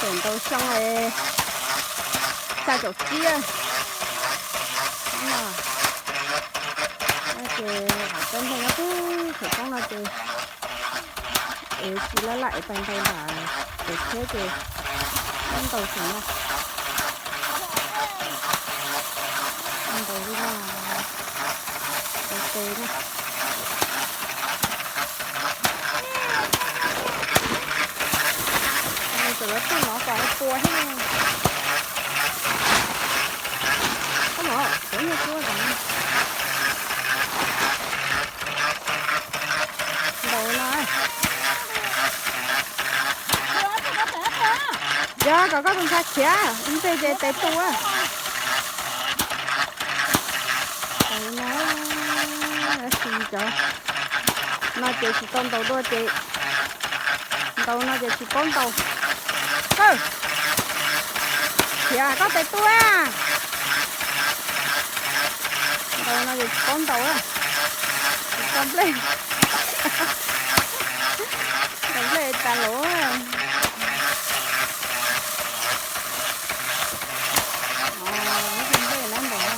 Tseem ntaus xyoo li xya caum tsib no. Ces qhov teb nplej nyob puag saum roob no ces ev tsis laj laj ev pais ntaus nram pem tsheb ces ntaus saum no. Ntaus li no, ntaus tes na. Txawm lawv tuaj no kom pua thiab. Koj mov, kuv nyuag cuab tas. Ntaus no. Yog kom koj tus ntxhais khiav ib ntej ces tes tu. Ntaus no, tab sis cov no ces tsis tau ntaus dua ces ntaus no ces tsis paub ntaus. Khiav koj tes tu. Ntaus no ces tsis paub ntaus, tsis tau nplej. Ntaus nplej tas lawm. Nplej lawm ntaus.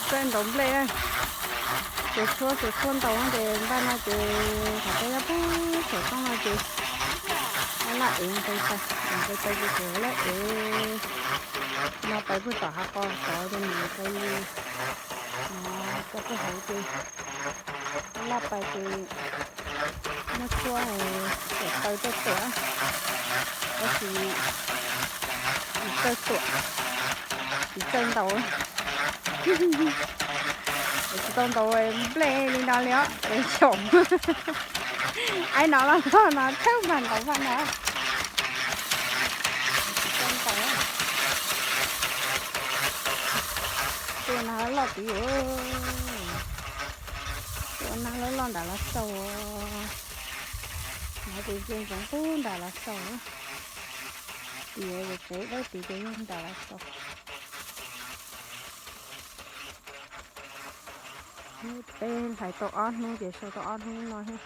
Txawj ntaus nplej, tsuas tshuab tsuas tshuab ntaus ces npaj no ces qhov teb nyob puag saum roob no ces laj ev nqis pais, ev nqis pais ces tseem laj ev no pais puag tom hav qos tod ces mus nqis li no rau puag hauv ces laj pais ces muab tshuab kom taw tuaj tuam, tab sis tsis txawj tuam, tsis txawj ntaus. Tsis tau ntaus nplej li no li os, xyaum. Aib no los txog no thawj npag ntaus npaj no. Tsis tau ntaus. Tuaj nag loj loj tid. Tuaj nag loj loj nram Lav Xaus. Nag tus ntsia ntsoov pub nram Lav Xaus. Tias tsev dawb tid ces yog nram Lav Xaus. Peb hlais tau ob hnub ces sau tau ob hnub no thiab.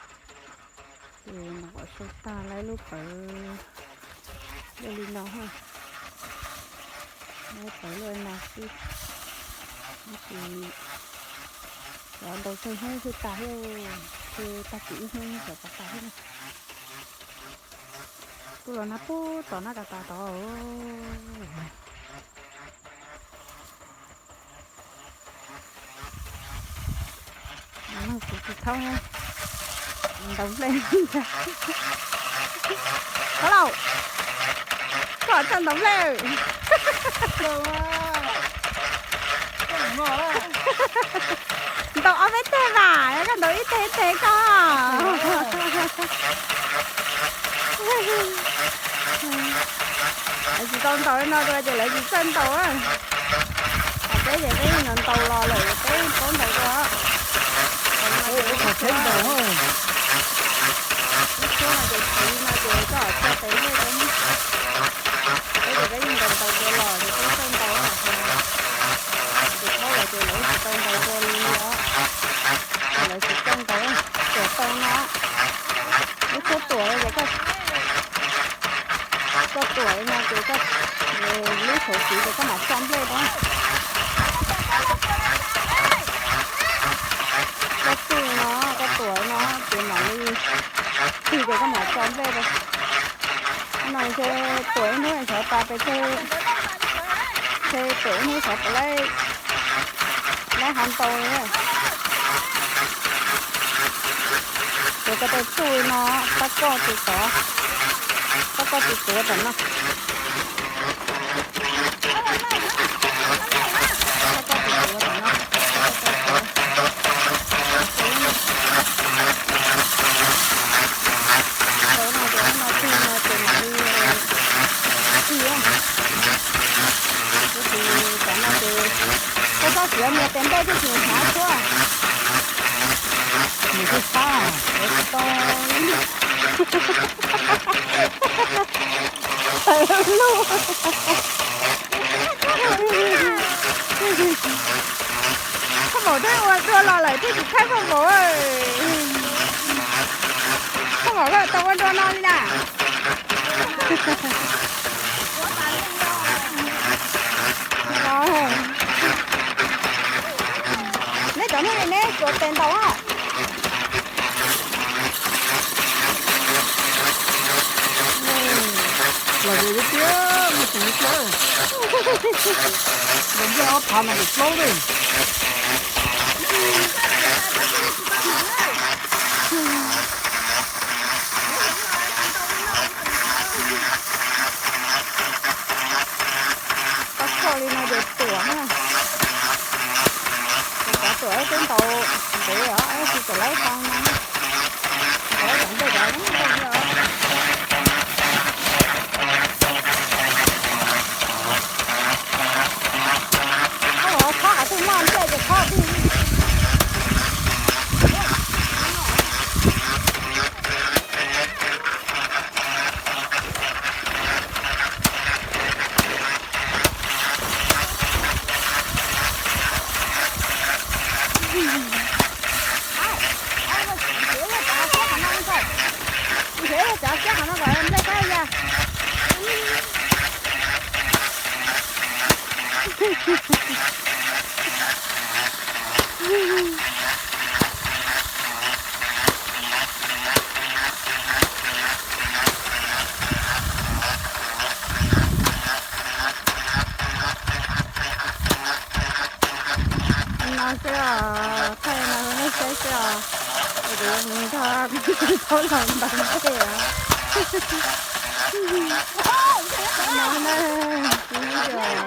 Ces nyuam qhuav sau tag lawv lub pawv luaj li no, lawv pawv luaj li no xwb. Tab sis xyov ntaus tsawg hnub thiaj tas thiab, thiaj tag kis ib hnub xyov puas tas thiab na. Kuj los nag puag tom nab ka tas tod. Kuv tsis thaub ntaus nplej. Hab lauj, koj txawj ntaus nplej. Ntaus ob peb teg mas, koj ntaus ib teg ib teg koj. Lawv tsis tau ntaus li no dua ces lawv tsis txawj ntaus. Hos peb ces peb ntaus los lawm peb paub ntaus dua. Lub tshuab no ces siv no ces koj txhua tes nplej rau. Peb ces peb yeej ntaus ntaus dua los ces peb txawj ntaus. Ces thaub lawv ces lawv tsis tau ntaus dua li os. Lawv tsis txawj ntaus, tuam tau no. Lub tshuab tuam ces koj tuam li no ces koj, lub tshuab siv ces koj mam tso nplej rau. Koj txwj no, koj tuam no ces mam li txwj ces koj mam tso nplej rau. No ntshe tuam ib hnub xyov tas pes tsawg, ntshe tuam ib hnub xyov puas laib, laib hov ntau li. Ces koj tau txuj no, tab koj tus tod, tab koj tus tuav tom no. Tab koj tus tuav tom no. Tab koj tus tuav. Cov niag tes nplej twb tsis hnyav tshuab. Nws twb fab, tawm lug. Koj maum twb ua dua los lawm twb tsis thaij koj maum. Koj maum koj tau ua dua no li na. Neb cov neeg neb tsuas tes ntaus a. Los tiag tiag, muaj tseem tiag. Los nplej ob phav no kaum plaub li. Koj koj li no ces tuam na. Ces cov tuam twb ntaus ntev os, tsis tuam lawv qhov no. Ntaus cov nplej cov ntaus os. Koj los khob qhov twg muaj nplej ces khob twg. Nrhiav cov siab qhov no kom nplej kab ya. No xwb os, thaij no rau nej saib xwb os. Es kuv yuav mus nrog kuv txiv thaub los ntaus nplej os. No na, kuv yuav